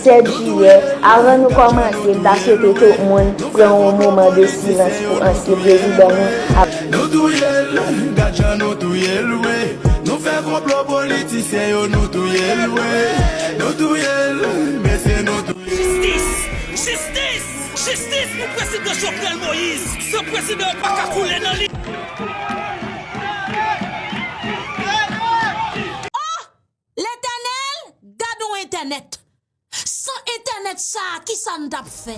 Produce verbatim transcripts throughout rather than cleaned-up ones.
Sèt jiyè, avan nou kòmanse, m ta swete tout moun pran yon moman de silans pou ansyen prezidan nou. Nou touye l, gad jan nou touye l, wi. Nou fè konplo politisyen yo, nou touye l, wi. Nou touye l, mesye, nou touye l. Jistis! Jistis! Jistis pou prezidan Jovenel Moïse! San prezidan yo pa ka koule nan li! Oh! Letènèl, gad on entènèt! San entènèt sa a, kisa n t ap fè?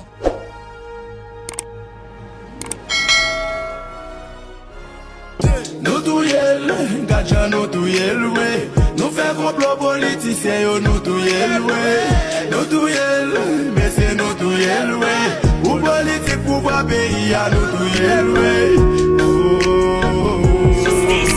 Nou touye l, gad jan nou touye l, wi. Nou fè konplo politisyen yo, nou touye l, wi. Nou touye l, mesye, nou touye l, wi. Pou politik pouvwa peyi a, nou touye l, wi. Jistis!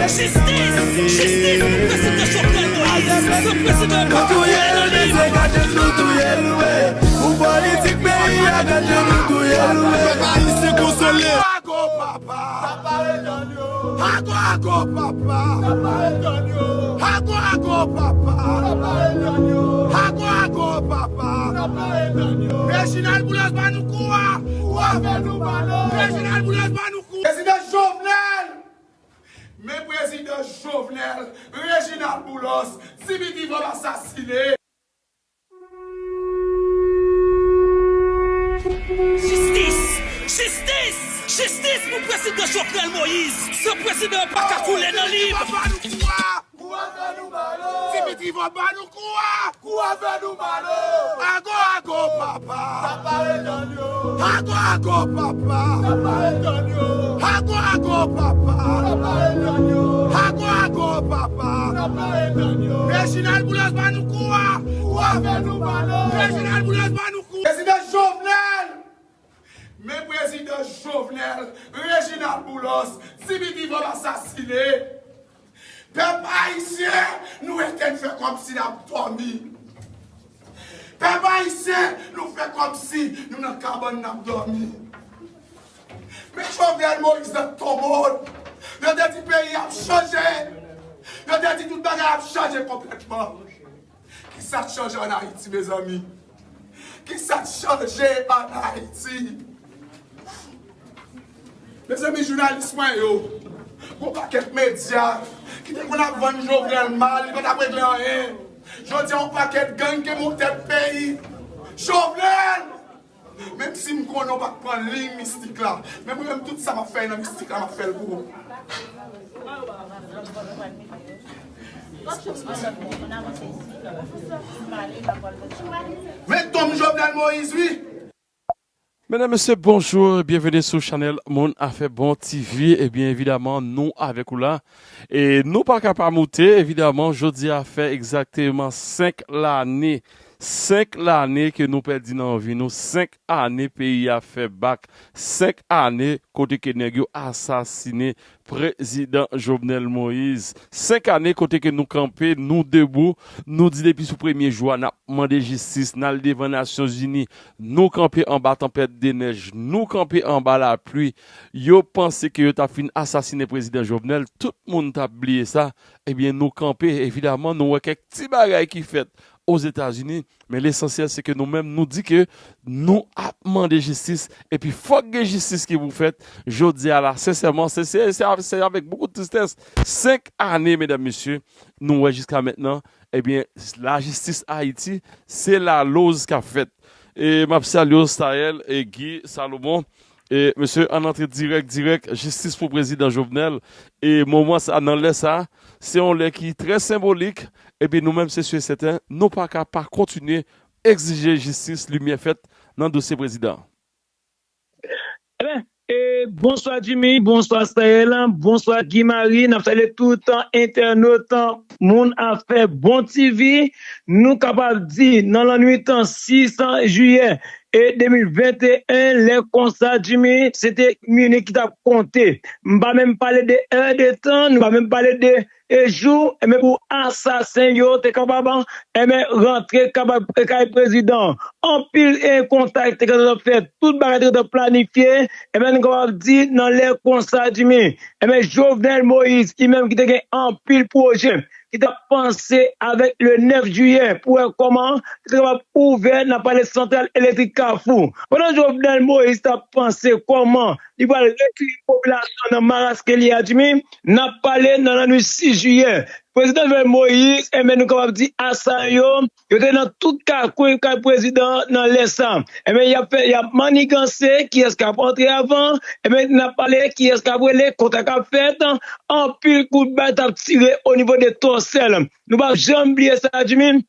Jistis! Jistis pou prezidan Jovenel Moïse! San prezidan yo pa ka koule nan li! Mesye, gad jan nou touye l, wi. Pou politik peyi a, gad jan nou touye l, wi. Pèp ayisyen konsole. Ago papa! Ago ago papa! Ago ago papa! Ago ago papa! Reginald Boulos ba nou kou a! Reginald Boulos ba nou kou! Prezidan Jovenel! Men prezidan Jovenel, Reginald Boulos, Dimitri Vorbe asasine! Jistis! Jistis! Jistis pou prezidan Jovenel Moïse! San prezidan yo pa ka koule nan li! Dimitri Vorbe ba nou kou a! Kou a fè nou mal o! Ago ago papa! Ago ago papa! Ago ago papa! Ago ago papa! Reginald Boulos ba nou kou a! Kou a fè nou mal o! Reginald Boulos ba nou kou! Prezidan Jovenel! Men prezidan Jovenel, Reginald Boulos, Dimitri Vorbe asasine! Pèp ayisyen, nou rete n fè kòmsi n ap dòmi. Pèp ayisyen, nou fè kòmsi nou nan kabann n ap dòmi. Men Jovenel Moïse nan tonbo l. Yo te di peyi ap chanje. Yo te di tout bagay ap chanje konplètman. Kisa k chanje ann Ayiti, mezanmi? Kisa k chanje ann Ayiti? Mezanmi, jounalis mwen yo, gon pakèt medya ki te konn ap vann Jovenel mal, li pa t ap regle anyen. Jodi a, yon pakèt gang ki monte tèt peyi. Jovenel! Menm si m konnen w pa t pran liy mistik la, men mwen menm tout sa m ap fè nan mistik la, m ap fè l pou ou. Men tonm Jovenel Moïse, wi! Medam, mesye, bonjou, byenveni sou chanèl Moun Afè Bon TV. Ebyen, evidaman, nou avèk ou la. E nou pa ka pa moute, evidaman, jodi a fè egzakteman senk lane. Senk lane ke nou pèdi nan vi nou. Senk ane peyi a fè bak. Senk ane kote ke nèg yo asasine prezidan Jovenel Moïse. Senk ane kote ke nou kanpe, nou debou, nou di depi sou premye jou a, n ap mande jistis, n al devan Nasyonzini, nou kanpe anba tanpèt de nèj, nou kanpe anba lapli. Yo panse ke yo t ap fin asasinen prezidan Jovenel, tout moun t ap bliye sa. Ebyen, nou kanpe, evidaman, nou wè kèk ti bagay ki fèt Ozetazini, men lesansyèl se ke nou menm nou di ke nou ap mande jistis, epi fòk gen jistis ki pou fèt. Jodi a la, sensèman, se, se, se, se avèk bokou de tristès, senk ane, medam, mesye, nou wè jiska mentnan, ebyen, lajistis Ayiti, se laloz k ap fèt. E m ap salye w, Staël e Guy Salomon. E, mesye, ann antre dirèk, dirèk, jistis pou prezidan Jovenel. E moman sa, nan lè sa, se yon lè ki trè senbolik. Epi nou menm, se si e sèten, nou pa ka pa kontinye egzije jistis, limyè fèt nan dosye prezidan an. Ebyen, e, bonswa Jimmy, bonswa Staël, bonswa Guy Marie, n ap salye tout entènot Moun Afè Bon TV. Nou kapab di, nan lannwit sis jiyè e de mil venteyen, lè konsa, Jimmy, se te minit ki t ap konte. M pa menm pale de è de tan, nou pa menm pale de e jou, enben, pou asasen yo te kapab, enben, rantre kapab kay prezidan. Anpil e kontak te gentan fèt, tout bagay te gentan planifye, enben, nou kapab di nan lè konsa, Jimmy, enben, Jovenel Moïse, li menm ki te gen anpil pwojè, ki t ap panse avèk le nèf jiyè pou wè kòman li te kapab ouvè nan pale santral elektrik Kafou. Pandan Jovenel Moïse t ap panse kòman li pral retire popilasyon nan maras ke li a, Jimmy, n ap pale nan lannwit sis jiyè. Prezidan Jovenel Moïse, enben, nou kapab di asayan yo, yo te nan tout kakwen kay prezidan nan lè sa. Enben, y ap fè, y ap maniganse kiyès k ap antre avan. Enben, n ap pale kiyès k ap rele, kontak ap fèt. Anpil kout bal t ap tire o nivo de Tòsèl. Nou p ap janm bliye sa, Jimmy.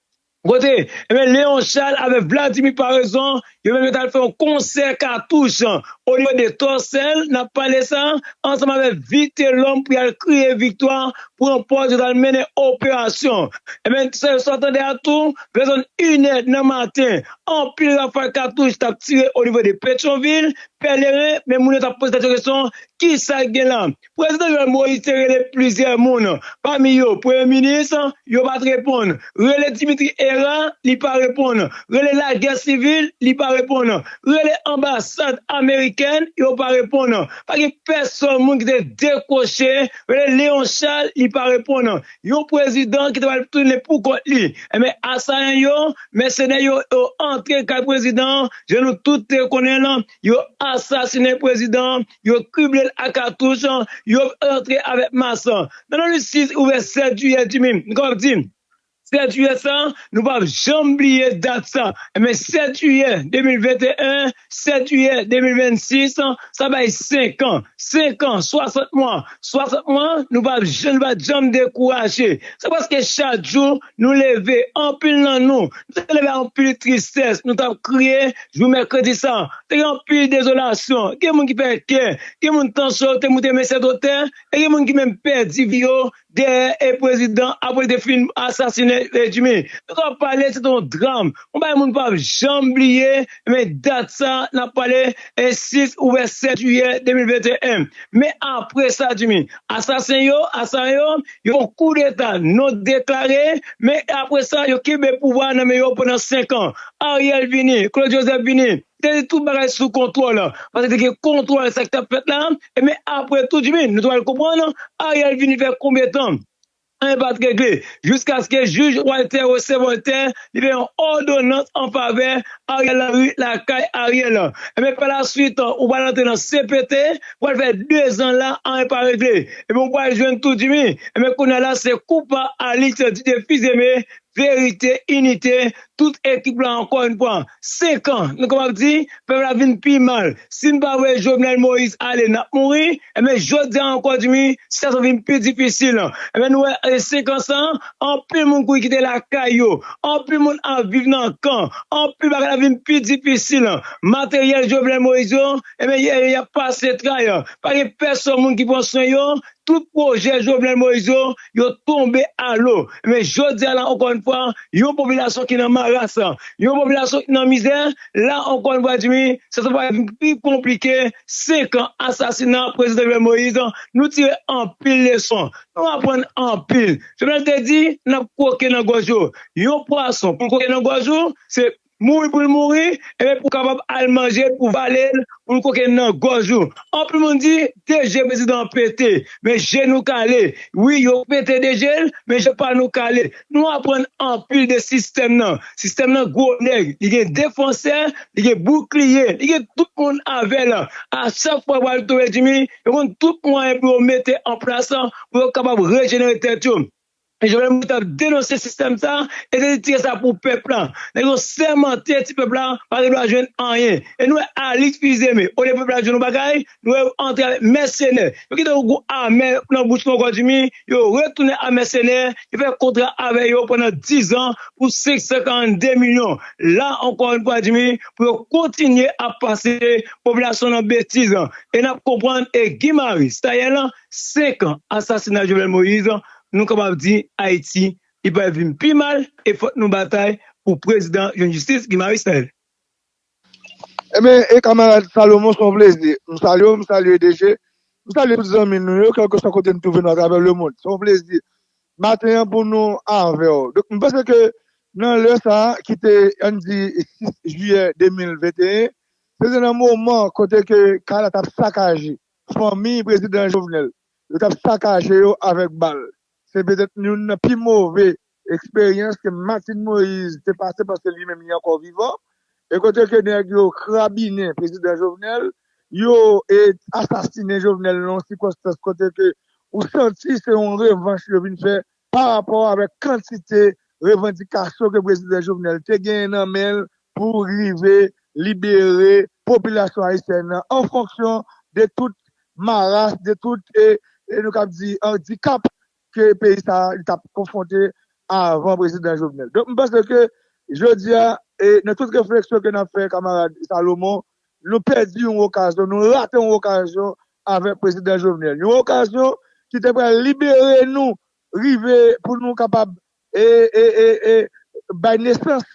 Kote, enben, Léon Charles avèk Vladimir Paraison, yo menm yo t al fè yon konsè katouch o nivo de Tòsèl. N ap pale sa ansanm avèk Vitelhomme pou y al kriye viktwa, pran pòz, yo t al mennen operasyon. Enben, sa, sa w tande a tou, vè zòn inè nan maten, anpil rafal katouch t ap tire o nivo de Petyonvil, Pèleren, men moun yo t ap poze tèt yo kesyon, kisa k gen la? Prezidan Jovenel Moïse te rele plizyè moun, pami yo Premye Minis, yo pa t reponn. Rele Dimitri Hérard, li pa reponn. Rele Lagè Sivil, li pa reponn. Rele anbasad amerikèn, yo pa reponn. Pa gen pèsonn moun ki te dekwoche. Rele Léon Charles, li pa reponn. Yon prezidan ki te pral tounen pou kont li. Enben, asayan yo, mèsenè yo, yo antre kay prezidan, jan nou tout te konnen l, yo asasinen prezidan, yo krible l a katouch, yo antre avèk mas. Nan lannwit sis oubyen sèt jiyè, Jimmy, nou kapab di, sèt jiyè sa, nou p ap janm bliye dat sa. Enben, sèt jiyè de mil venteyen, sèt jiyè de mil vennsis, sa bay senk an. Senk an, swasant mwa. Swasant mwa, nou p ap janm, nou pa t janm dekouraje. Se paske chak jou, nou leve, anpil nan nou, nou te leve ak anpil tristès, nou t ap kriye jou mèkredi sa. Te gen anpil dezolasyon. Gen moun ki pèdi kè, gen moun tansyon yo te moute men sèt otè, e gen moun ki menm pèdi vi yo dèyè e prezidan apre l te fin asasinen rejim li. Nou ka pale, se te yon dram. Yon bagay moun p ap janm bliye, men dat sa, n ap pale, e sis oubyen sèt jiyè de mil venteyen. Men apre sa, Jimmy, asasen yo, asasen yo, yo fè yon koudeta non deklare, men apre sa, yo kenbe pouvwa nan men yo pandan senk an. Ariel vini, Claude Joseph vini, te di tout bagay sou kontwòl, paske te gen kontwòl sa ki t ap fèt la, e men apre tou, Jimmy, nou t al konprann, Ariel vini fè konbyen tan? Anyen pa t regle. Jiskaske jij Walter Wesser Voltaire, li fè yon òdonans an favè Ariel Henry lakay Ariel. Enben, pa la swit, ou pral antre nan C P T, ou pral fè dezan la, anyen pa regle. Enben, ou pral jwenn tou, Jimmy. Enben, kounye a la, se koupa Alix Didier Fils-Aimé, verite, inite, tout ekip la, ankò yon fwa, senk an, nou kapab di, pèp la vin pi mal. Si n pa voye Jovenel Moïse ale, n ap mouri. Enben, jodi a ankò, Jimmy, sitiyasyon vin pi difisil. Enben, nou wè, e, senk an sa, anpil moun kouri kite lakay yo. Anpil moun ap viv nan kan. Anpil bagay la vin pi difisil. Materyèl Jovenel Moïse yo, enben, y, y ap pase tray. Pa gen pèsonn moun ki pran swen yo. Tout pwojè Jovenel Moïse yo, yo tonbe alo. Men jodi a la, ankò yon fwa, yon popilasyon ki nan maras, yon popilasyon ki nan mizè, la, ankò yon fwa, Jimmy, sa, sa va vin pi konplike. Senk an asasina prezidan Jovenel Moïse, nou tire anpil leson, nou aprann anpil. Jovenel te di, n ap kwoke nan gòj yo. Yon pwason, pou l kwoke nan gòj ou, se mouri pou l mouri, enben pou w kapab al manje l, pou vale l, pou l kwoke nan gòj ou. Anpil moun di, de je prezidan an pete, men je nou kale. Wi, yo pete de je l, men je pa nou kale. Nou aprann anpil de sistèm nan. Sistèm nan gwo nèg, li gen defansè, li gen boukliye, li gen tout moun avè l. A chak fwa yo pral tonbe, Jimmy, yo konn tout mwayen pou yo mete an plas pou yo kapab rejenere tèt yo. Jovenel Moïse t ap denonse sistèm sa, e te di tire sa pou pèp la. Nèg yo sèmante ti pèp la pa gen dwa jwenn anyen. E nou wè Alix Fils-Aimé, olye pèp la jwenn yon bagay, nou wè yo antre avèk mèsenè. Yo kite yon gou amè nan bouch nou ankò, Jimmy, yo retounen a mèsenè, yo fè kontra avè yo pandan diz an pou senk san karannde milyon. La, ankò yon fwa, Jimmy, pou yo kontinye ap pase popilasyon nan betiz. E n ap konprann, e Guy Marie Stayel, senk an asasina Jovenel Moïse, nou kapab di Ayiti, li pral vin pi mal, e fòk nou batay pou prezidan jwenn jistis, Guy Marie Stayel. Ebyen, e kamarad Salomon, se yon plezi. M salye w, m salye D G, m salye tout zanmi nou yo, kèlkeswa kote n twouve nou atravè lemonn. Se yon plezi maten an pou nou avè w. Donk, m panse ke nan lè sa a, ki te, ann di, sis jiyè de mil venteyen, se te nan moman kote ke kay la t ap sakaje, fanmi prezidan Jovenel, yo t ap sakaje yo avèk bal. se petèt youn nan pi move eksperyans ke Martine Moïse te pase, paske li menm li ankò vivan. E kote ke nèg yo krabinen prezidan Jovenel, yo e asasinen Jovenel nan yon sikonstans kote ke ou santi se yon revanch yo vin fè pa rapò avèk kantite revandikasyon ke prezidan Jovenel te genyen nan men l pou rive libere popilasyon ayisyèn nan an fonksyon de tout maras, de tout, e, e nou kab di, andikap ke peyi sa a li t ap konfwonte avan prezidan Jovenel. Donk, m panse ke jodi a, e, nan tout refleksyon ke n ap fè, kamarad Salomon, nou pèdi yon okazyon, nou rate yon okazyon avèk prezidan Jovenel. Yon okazyon ki te pral libere nou, rive pou nou kapab e, e, e, e, bay nesans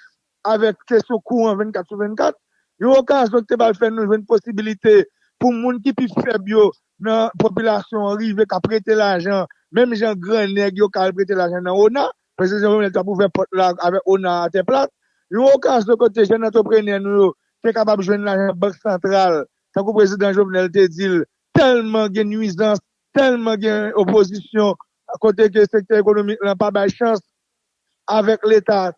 avèk kesyon kouran vennkat sou vennkat. Yon okazyon ki te pral fè nou jwenn posibilite pou moun ki pi fèb yo nan popilasyon an rive ka prete lajan, menm jan gran nèg yo ka al prete lajan nan ona. Prezidan Jovenel t ap ouvè pòt la avèk ona atè plat. Yon okazyon kote jèn antreprenè nou yo te kapab jwenn lajan nan Bank Santral, tankou prezidan Jovenel te di l, tèlman gen nwizans, tèlman gen opozisyon, kote ke sektè ekonomik lan pa bay chans avèk Leta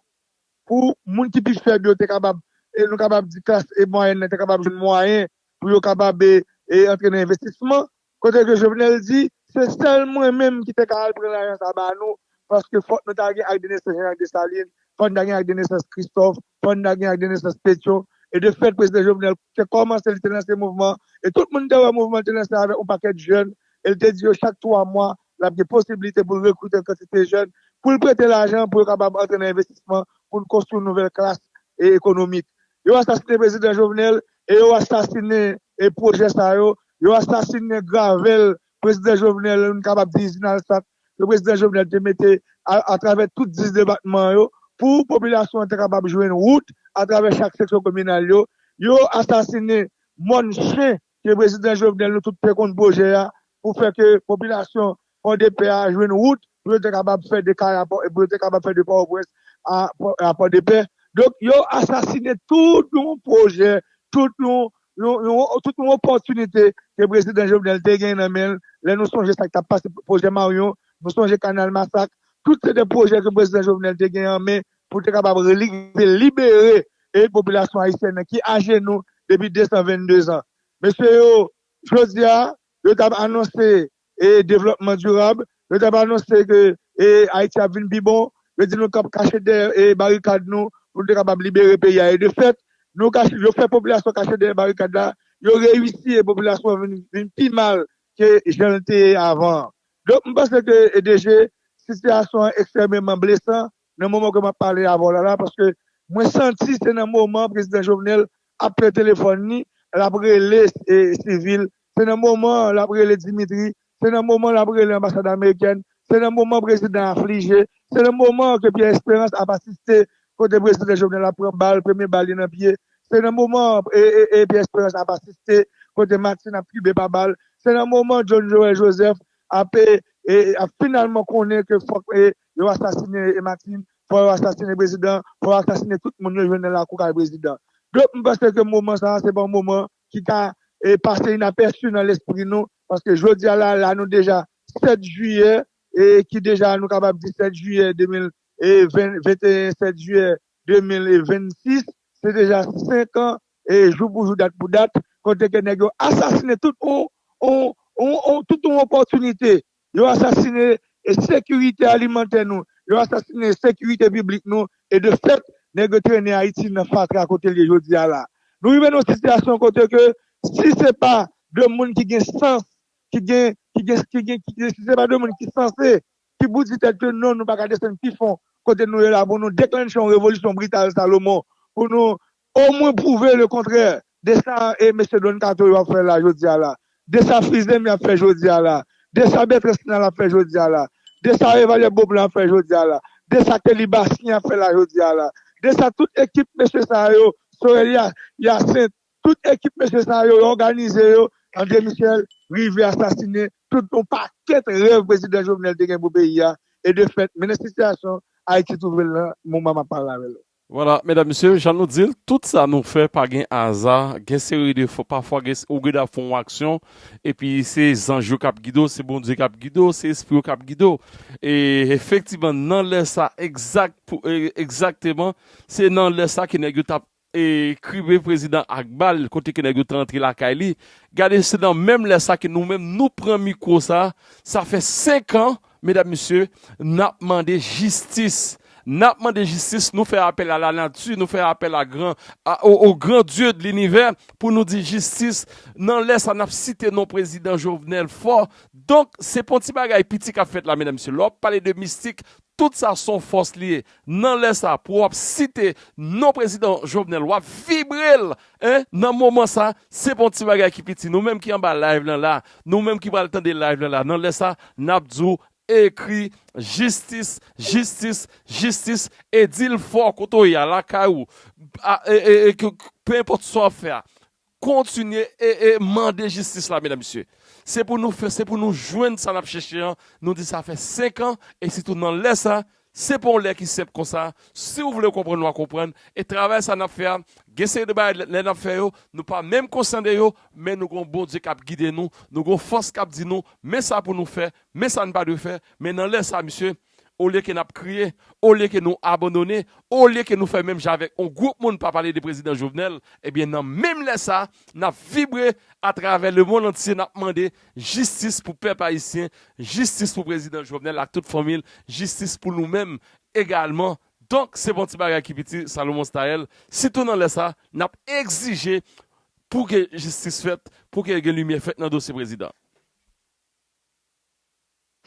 pou moun ki pi fèb yo te kapab, e nou kapab di klas e mwayèn nan te kapab jwenn mwayen pou yo kapab e, e antre nan envestisman. Kote ke Jovenel di, se sèl mwen menm ki te ka al pran lajan sa ba nou, paske fòk nou ta gen ak de nesans Jean-Jacques Dessalines, fòk nou ta gen ak de nesans Christophe, fòk nou ta gen ak de nesans Pétion. E de fèt, prezidan Jovenel te kòmanse, li te lanse mouvman, e tout moun te wè mouvman te lanse avèk yon pakèt jèn, e li te di yo chak twa mwa, l ap gen posiblite pou l rekrite yon kantite jèn, pou l prete lajan, pou yo kapab antre nan envestisman, pou n konstwi yon nouvèl klas e ekonomik. Yo asasinen prezidan Jovenel, e yo asasinen e pwojè sa yo, yo asasinen gravèl prezidan Jovenel, nou kapab di izin Alsat, ke prezidan Jovenel te mete a, atravè tout dis depatman yo, pou popilasyon an te kapab jwenn wout atravè chak seksyon kominal yo. Yo asasinen mòn chen ke prezidan Jovenel, nou tout te konn pwojè a, pou fè ke popilasyon Pòdepè a jwenn wout, pou yo te kapab fè de Kay a Pò, pou yo te kapab fè de Pòtoprens a, a Pòdepè. Donk, yo asasinen tout yon pwojè, tout yon, yon, yon, tout yon opòtinite ke prezidan Jovenel te gen nan men l. Lè nou sonje sa k t ap pase, pwojè Marion, nou sonje Kanal Masak, tout se de pwojè ke prezidan Jovenel te gen an men pou te kapab li-, libere e popilasyon ayisyèn nan ki ajenou depi de san vennde zan. Mesye yo, jodi a, yo t ap anonse e devlòpman dirab, yo t ap anonse ke e Ayiti ap vin pi bon, yo di nou k ap kache dèyè e barikad nou pou nou te kapab libere peyi a. E de fèt, nou kache, yo fè popilasyon kache dèyè barikad la, yo reyisi e popilasyon an vin, vin pi mal ke jan l te ye avan an. Donk, m panse ke e DG, sitiyasyon an ekstrèmeman blesan nan moman ke m ap pale avè w la, la, paske mwen santi se nan moman prezidan Jovenel ap pran telefòn li, l ap rele e sivil, se nan moman l ap rele Dimitri, se nan moman l ap rele anbasad amerikèn, se nan moman prezidan aflije, se nan moman ke Pierre Espérance ap asiste kote prezidan Jovenel ap pran bal, premye bal li nan pye, se nan moman e, e, e Pierre Espérance ap asiste kote Martine ap kibe pa bal, se nan moman John Joël Joseph ap, e, e, ap finalman konnen ke fòk e, yo asasinen e Martine, fò yo asasinen prezidan, fò yo asasinen tout moun yo jwenn nan lakou kay prezidan. Donk, m panse ke moman sa a, se pa yon moman ki ka e, pase inapèsi nan lespri nou, paske jodi a la, la nou deja sèt jiyè, e ki deja nou kapab di sèt jiyè de mil e ven, venteyen, sèt jiyè de mil e vennsis, se deja senk an, e jou pou jou, dat pou dat, kote ke nèg yo asasinen tout on, on, on, on, tout on opòtinite. Yo asasinen e sekirite alimantè nou, yo asasinen sekirite piblik nou, e de fèt, nèg yo trennen Ayiti nan fatra kote l ye jodi a la. Nou rive nan yon sitiyasyon kote ke si se pa de moun ki gen sans, ki gen, ki gen, ki gen, ki gen, si se pa de moun ki sanse, ki pou di tèt yo non, nou pa ka desann pi fon kote nou ye la pou nou deklanche yon revolisyon brital, Salomon, pou nou omwen pwouve le kontrè de sa e mesye Don Kato yo ap fè la jodi a la, de sa Fils Aimé ap fè jodi a la, de sa Bertrand Sinal ap fè jodi a la, de sa Revalyè Beauplan ap fè jodi a la, de sa Kelly Bastien ap fè la jodi a la, de sa tout ekip mesye sa yo, Sorel Ya-, Hyacinthe, tout ekip mesye sa yo, yo òganize yo, André Michel rive asasinen tout yon pakèt rèv prezidan Jovenel te gen pou peyi a, e de fèt, mennen sitiyasyon Ayiti twouve l nan moman m ap pale avè w. Vwala, medam, mesye, jan nou di l, tout sa nou fè pa gen aza, gen seri de fwa, pafwa gen, ou gen dwa fè yon aksyon, epi se zanj yo k ap gide w, se Bondye k ap gide w, se espri yo k ap gide w. E efektivman, nan lè sa, egzak, pou, e, egzakteman, se nan lè sa ke nèg yo t ap, e, kribe prezidan ak bal, kote ke nèg yo t rantre lakay li. Gade, se nan menm lè sa ke nou menm, nou pran mikwo sa, sa fè senk an, medam, mesye, n ap mande jistis. N ap mande jistis, nou fè apèl a lanati, nou fè apèl a gran, a, au, au grand Dieu de l'univers pou nou di jistis. Nan lè sa, n ap site non prezidan Jovenel fò. Donk, se pa yon ti bagay piti k ap fèt la, medam, mesye. Lè w ap pale de mistik, tout sa se yon fòs li ye. Nan lè sa, pou w ap site non prezidan Jovenel, w ap vibre l, en, nan moman sa, se pa yon ti bagay ki piti. Nou menm ki anba live lan la, nou menm ki pral tande live lan la, nan lè sa, n ap di w, ekri jistis, jistis, jistis, e di l fò kote w ye a, lakay ou, a, e, e, e, ke, ke, pe enpòt sa w ap fè a, kontinye e, e mande jistis la, medam, mesye. Se pou nou fè, se pou nou jwenn sa n ap chèche an. Nou di sa fè senk an, e sitou nan lè sa, se pa yon lè ki senp konsa. Si w vle konprann, w a konprann. E travay sa n ap fè a, gen seri de bagay lè, lè n ap fè yo, nou pa menm konsyan de yo, men nou gon Bondye k ap gide nou, nou gon fòs k ap di nou, men sa pou nou fè, men sa n pa dwe fè, men nan lè sa, mesye, olye ke n ap kriye, olye ke nou abandone, olye ke nou fè menm jan avèk yon gwoup moun pa pale de prezidan Jovenel, ebyen, nan menm lè sa, n ap vibre atravè lemonn antye, n ap mande jistis pou pèp ayisyen, jistis pou prezidan Jovenel ak tout fanmi l, jistis pou nou menm egalman. Donk, se pa yon ti bagay ki piti, Salomon Staël. Sitou nan lè sa, n ap egzije pou ke jistis fèt, pou ke gen limyè fèt nan dosye prezidan.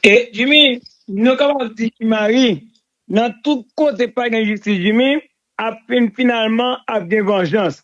E Jimmy, nou kapab di Marie, nan tout kote pa gen jistis, Jimmy, ap fin finalman ap gen vanjans.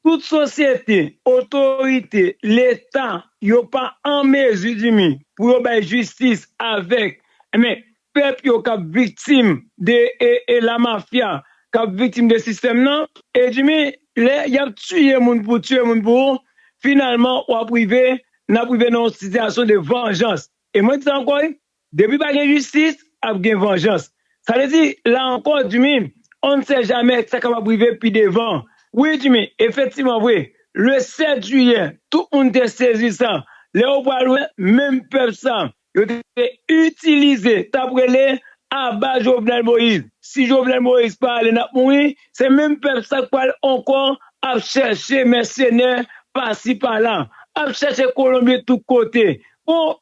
Tout sosyete, otorite, Leta, yo pa an mezi, Jimmy, pou yo bay jistis avèk, men, pèp yo k ap viktim de e, e la mafya, k ap viktim de sistèm nan. E Jimmy, lè y ap tiye moun pou tiye moun pou ou, finalman, w ap rive, n ap rive nan yon sitiyasyon de vanjans. E mwen di sa ankò, wi, depi pa gen jistis, ap gen vanjans. Sa vle di, la ankò, Jimmy, on ne sait jamais sa kapab rive pi devan. Wi, Jimmy, efektivman vre, le sèt jiyè, tout moun te sezi sa. Lè ou pral wè, menm pèp sa, yo te itilize, t ap rele aba Jovenel Moïse. Si Jovenel Moïse pa ale, n ap mouri. Se menm pèp sa k pral ankò ap chèche mèsenè pasi pala, ap chèche Kolonbyen tout kote. Bon,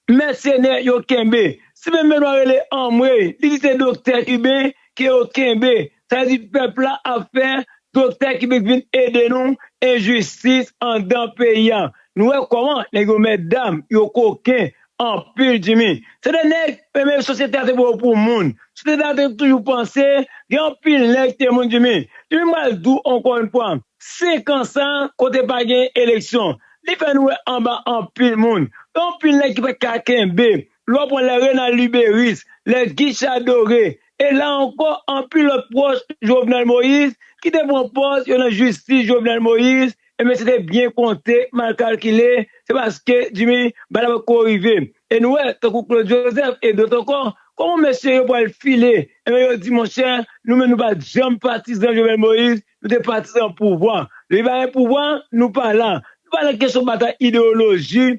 mèsenè yo kenbe. Steven Benoît rele anmwe, li di se doktè kiben ke yo kenbe. Sa vle di pèp la ap fè doktè kiben vin ede nou, enjistis anndan peyi a. Nou wè kòman nèg yo mèt dam, yo koken anpil, Jimmy. Se de nèg, men sosyete a te pran yo pou moun. Sosyete a te toujou panse gen anpil nèg ki te moun, Jimmy. Jimmy, m pral di w ankò yon fwa, senk an sa, kote pa gen eleksyon, li fè nou wè anba anpil moun. Gen anpil nèg ki pa ka kenbe. Lè w pran lè Renald Lubérice, lè Guichard Doré, e la ankò, anpil lòt pwòch Jovenel Moïse ki te pran pòz yo nan jistis Jovenel Moïse, ebyen, se te byen konte, mal kalkile, se paske, Jimmy, bagay la poko rive. E nou wè, tankou Claude Joseph e dòt ankò, kòman mesye yo pral file? Ebyen, yo di, monchè, nou menm nou pa t janm patizan Jovenel Moïse, nou te patizan pouvwa. Depi pa gen pouvwa, nou pa la. Nou pa nan kesyon batay ideyoloji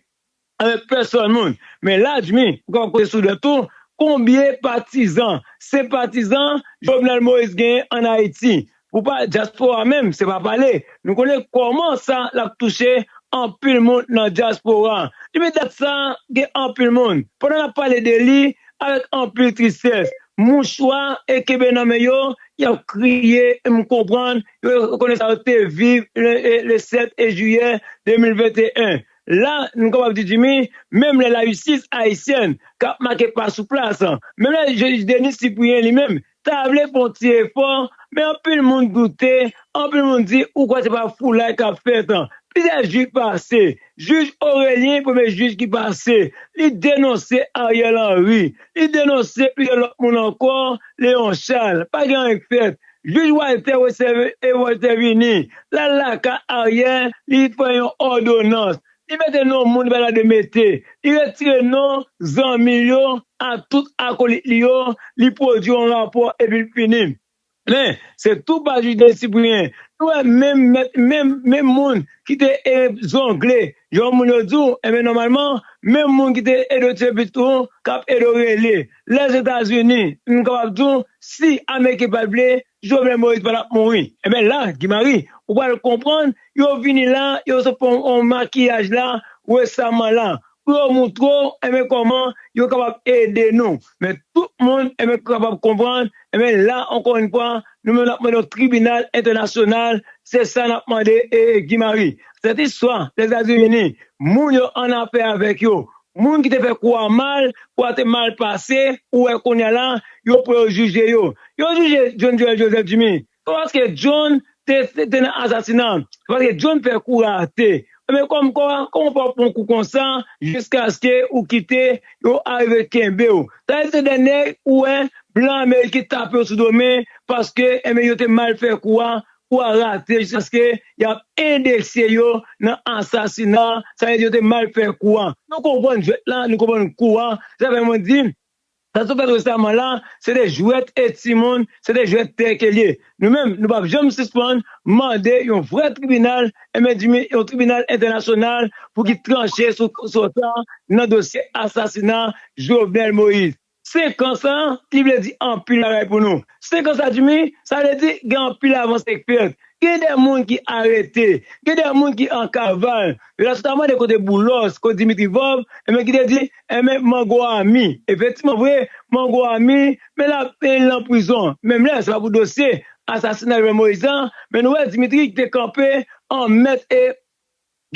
avèk pèsòn moun. Men la, Jimmy, ou kapab konte sou dwèt ou, konbyen patizan, senpatizan Jovenel Moïse genyen ann Ayiti? Pou pa dyaspora menm, se pa pale. Nou konnen kòman sa l ap touche anpil moun nan dyaspora. Depi dat sa, gen anpil moun. Pandan n ap pale de li, avèk anpil tristès, mouchwa e kenbe nan men yo, y ap kriye, e m konprann, yo rekonèt sa yo te viv le, le, le sèt e jiyè de mil venteyen. La, nou kapab di, Jimmy, menm lè lajistis ayisyèn k ap make pa sou plas, menm lè jij Denis Cyprien li menm ta vle fè yon ti efò, men anpil moun doute, anpil moun di, ou kwè se pa foulay k ap fèt? Plizyè jij pase, jij Orélien, premye jij ki pase, li denonse Ariel Henry, li denonse plizyè lòt moun ankò, Léon Charles. Pa gen anyen k fèt. Jij Walter Wester-, e Walter vini, l al lakay Ariel, li fè yon òdonans. Li mete non moun li pa ta dwe mete. Li retire non zanmi l yo, a tout akolit li yo, li pwodui yon rapò epi l fini. Men, se tou pa jij Denis Cyprien. Nou wè menm mèt, menm, menm moun ki te e, zongle, jan moun yo di w, enben nòmalman, menm moun ki te ede w tiye pitit ou, k ap ede w rele. Lèzetazini, m kapab di w, si Ameriken pa t vle, Jovenel Moïse pa t ap mouri. Enben la, Guy Marie, ou pral konprann, yo vini la, yo sot fè yon, yon makiyaj la, resaman la, pou yo moutre w, enben kòman yo kapab ede nou. Men tout moun, enben kapab konprann, enben la, ankò yon fwa, nou menm n ap mande yon tribinal entènasyonal, se sa n ap mande, e, Guy Marie. Sèt istwa, Lèzetazini, moun yo annafè avèk yo, moun ki te fè kou a mal, kou a te mal pase, ou wè kounye a la, yo pran yo jije yo. Yo jije John Joel Joseph Jimmy. Se pa paske John te, te, te nan asasina. Se paske John fè kou rate. Ebyen, kòm kwa, kòman fè w pran kou konsa, jiskaske ou kite yo arive kenbe w? Sa vle di se dènye ou wè blan Ameriken tape w sou do men, paske, ebyen, yo te mal fè kou a, kou a rate, jiskaske y ap endekse yo nan asasina, sa vle di yo te mal fè kou a. Nou konprann jwèt la, nou konprann kou a. Se sa fè mwen di, sa sot fèt resaman la, se de jwèt e timoun, se de jwèt tè ke l ye. Nou menm, nou p ap janm sispann mande yon vrè tribinal, enben, Jimmy, yon tribinal entènasyonal pou ki tranche sou, sou sa nan dosye asasina Jovenel Moïse. Senk an sa, li vle di anpil bagay pou nou. Senk an sa, Jimmy, sa vle di gen anpil avanse k fèt. Gen de moun ki arete, gen de moun ki an kaval. Yo la sot ap mande kote Boulos, kote Dimitri Vorbe, enben ki te di, enben Mango Ami. Efektivman vre, Mango Ami, men la, men l nan prizon. Menm lè, se pa pou dosye asasina Jovenel Moïse la, men nou wè Dimitri ki te kanpe an mèt e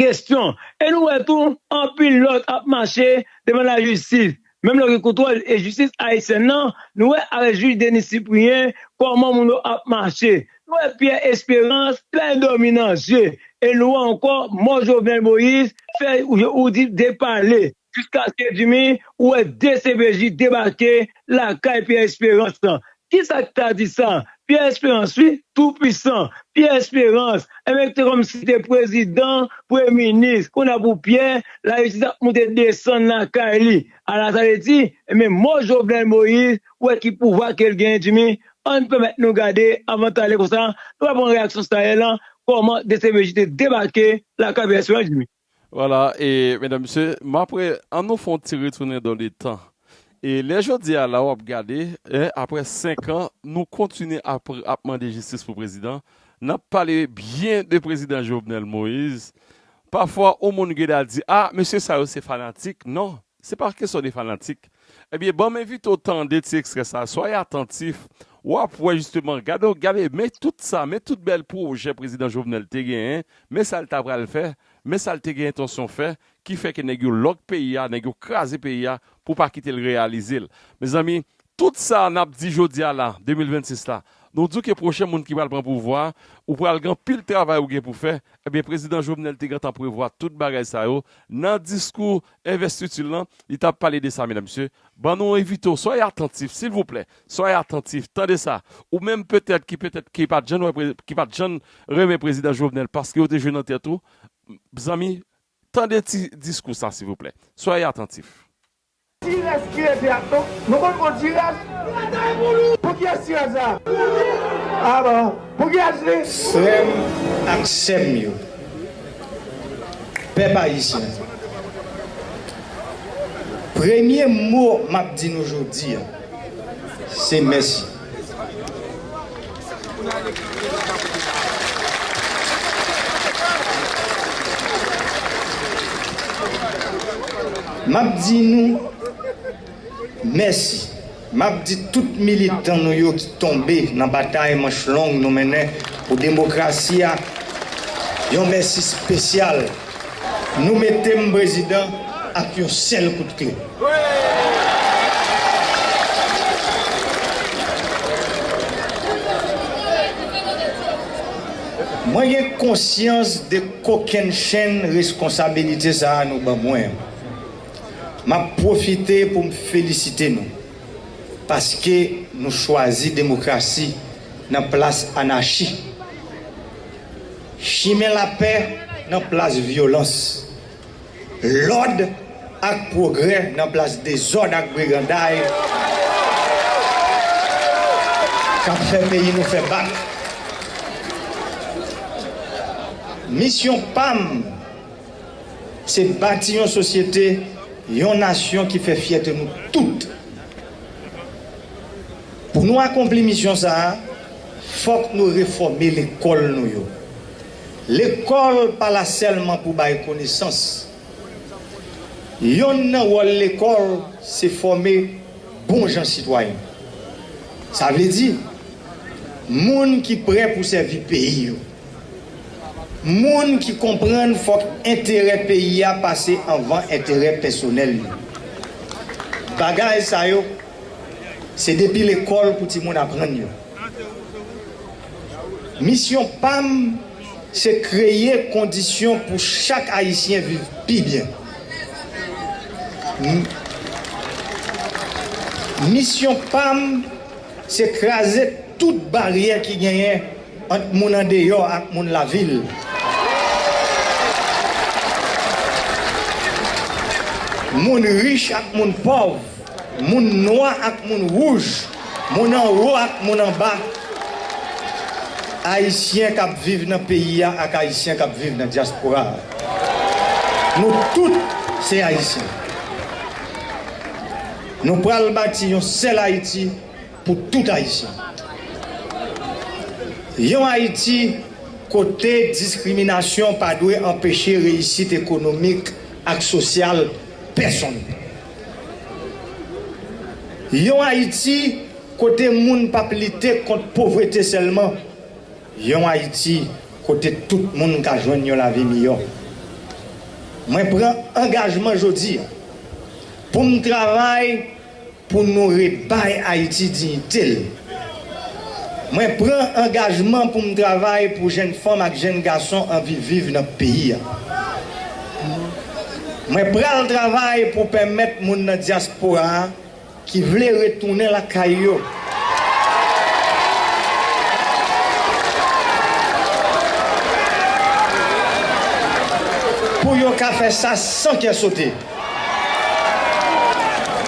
kesyon. E nou wè tou, anpil lòt ap mache devan lajistis. Menm lè w gen kontwòl e jistis ayisyèn nan, nou wè avèk jij Denis Cyprien, kòman moun yo ap mache. Nou wè Pierre Espérance, li pa dòmi nan je. E nou wè ankò, mò Jovenel Moïse, fè ou, ou di depale. Jiskaske Jimmy, ou wè D C P J debake lakay Pierre Espérance lan. Kisa k ta di sa? Pierre Espérance, wi, tou pwisan. Pierre Espérance, enben, te kòmsi te prezidan, premye minis. Kounye a pou Pierre, lajistis ap moute desann lakay li. Ala sa vle di, enben, mò Jovenel Moïse, ou wè ki pouvwa ke l genyen, Jimmy. Ann pèmèt nou gade, avan n t ale konsa, nou va pran reyaksyon Sayèl lan, kòman D C P J te debake lakay Pierre Espérance, Jimmy. Vwala, e medam, mesye, m apre, ann nou fè yon ti retounen dan le tan. E lè jodi a la, w ap gade, en, apre senk an, nou kontinye ap, ap mande jistis pou prezidan. N ap pale byen de prezidan Jovenel Moïse. Pafwa, yon moun gen dwa di, a, mesye sa yo se fanatik. Non, se pa kesyon de fanatik. Ebyen, ban m envite w tande ti ekstrè sa a. Soyez attentifs. W ap wè jisteman, gade, gade, men tout sa, men tout bèl pwojè prezidan Jovenel te genyen, men sa l ta pral fè, men sa l te gen entansyon fè, ki fè ke nèg yo lòk peyi a, nèg yo kraze peyi a, pou pa kite l reyalize l. Mezanmi, tout sa n ap di jodi a la, de mil vennsis la, nou di w ke pwochen moun ki pral pran pouvwa a, ou pral gen anpil travay ou gen pou fè, ebyen, prezidan Jovenel te gentan prevwa tout bagay sa yo. Nan diskou envestiti l lan, li t ap pale de sa, medam, mesye. Ban nou envite w, soyez attentifs, silvouplè, soyez attentifs, tande sa. Ou menm petèt ki, petèt ki pa t janm wè pre-, ki pa t janm renmen prezidan Jovenel paske yo te jwe nan tèt ou, zanmi, tande ti diskou sa, silvouplè. Soyez attentifs. Tirès ki rete ak nou, nou konn gon tirès? Pou kiyès tirès sa? A bon, pou kiyès li? Frè m ak sè m yo, pèp ayisyen, premye mo m ap di nou jodi a, se mèsi. M ap di nou mèsi. M ap di tout militan nou yo ki tonbe nan batay manch long nou mennen pou demokrasi a, yon mèsi espesyal. Nou mete m prezidan ak yon sèl kout kle. Mwen gen konsyans de kokennchenn responsabilite sa a nou ban mwen an. M ap pwofite pou m felisite nou, paske nou chwazi demokrasi nan plas anachi, chimen lapè nan plas vyolans, lòd ak pwogrè nan plas dezòd ak briganday. k ap fè peyi nou fè bak. Misyon pa m, se bati yon sosyete, yon nasyon ki fè fyète nou tout. Pou nou akonpli misyon sa a, fòk nou refòme lekòl nou yo. Lekòl pa la sèlman pou bay konesans. Yonn nan wòl lekòl, se fòme bon jan sitwayen. Sa vle di, moun ki prè pou sèvi peyi yo. Moun ki konprann fòk enterè peyi a pase anvan enterè pèsonèl yo. Bagay sa yo, se depi lekòl pou timoun aprann yo. Misyon pa m, se kreye kondisyon pou chak Ayisyen viv pi byen. M-, misyon pa m, se kraze tout baryè ki genyen ant moun andeyò ak moun lavil. Moun rich ak moun pòv, moun nwa ak moun wouj, moun anwo ak moun anba, Ayisyen k ap viv nan peyi a ak Ayisyen k ap viv nan dyaspora a. Nou tout se Ayisyen. Nou pral bati yon sèl Ayiti pou tout Ayisyen. Yon Ayiti kote diskriminasyon pa dwe anpeche reyisit ekonomik ak sosyal pèsonn. Yon Ayiti kote moun p ap lite kont povrete sèlman. Yon Ayiti kote tout moun ka jwenn yon lavi miyò. Mwen pran angajman jodi a pou m travay pou nou rebay Ayiti diyite l. Mwen pran angajman pou m travay pou jèn fanm ak jèn gason anvi viv nan peyi a. Mwen pral travay pou pèmèt moun nan dyaspora a ki vle retounen lakay yo, pou yo ka fè sa san kè sote.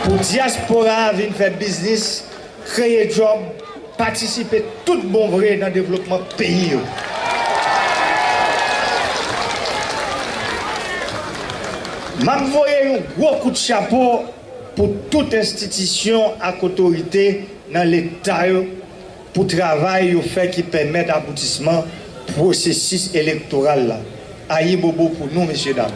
Pou dyaspora a vin fè biznis, kreye djòb, patisipe tout bon vre nan devlopman peyi yo. M ap voye yon gwo kout chapo pou tout enstitisyon ak otorite nan Leta yo pou travay yo fè ki pèmèt aboutisman pwosesis elektoral la. Ayibobo pou nou, mesyedam.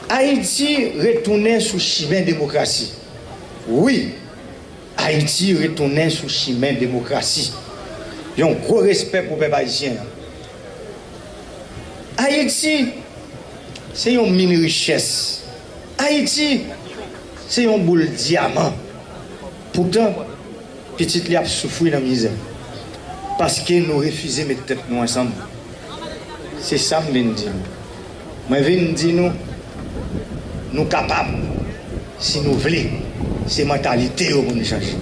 Ayiti retounen sou chimen demokrasi. Wi, Ayiti retounen sou chimen demokrasi. Yon gwo respè pou pèp ayisyen an. Ayiti se yon min richès. Ayiti se yon boul dyaman. Poutan, pitit li ap soufri nan mizè. Paske nou refize met tèt nou ansanm. Se sa m vin di nou. Mwen vin di nou, nou kapab. Si nou vle, se mantalite yo pou n chanje.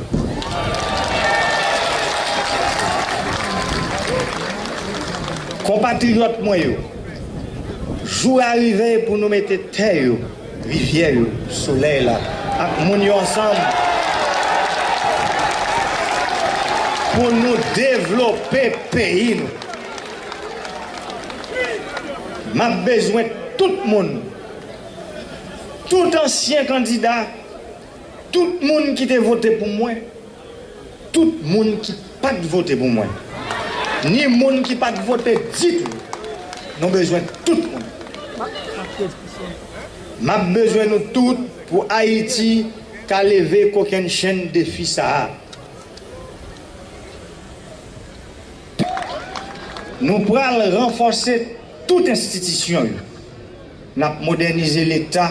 Konpatriyòt mwen yo, jou a rive pou nou mete tè yo, rivyè yo, solèy la, ak moun yo ansanm pou nou devlope peyi nou. M ap bezwen tout moun, tout ansyen kandida, tout moun ki te vote pou mwen, tout moun ki pa t vote pou mwen, ni moun ki pa t vote ditou. Nou bezwen tout moun. M ap bezwen nou tout pou Ayiti ka leve kokennchenn defi sa a. Nou pral ranfòse tout enstitisyon yo. N ap modènize Leta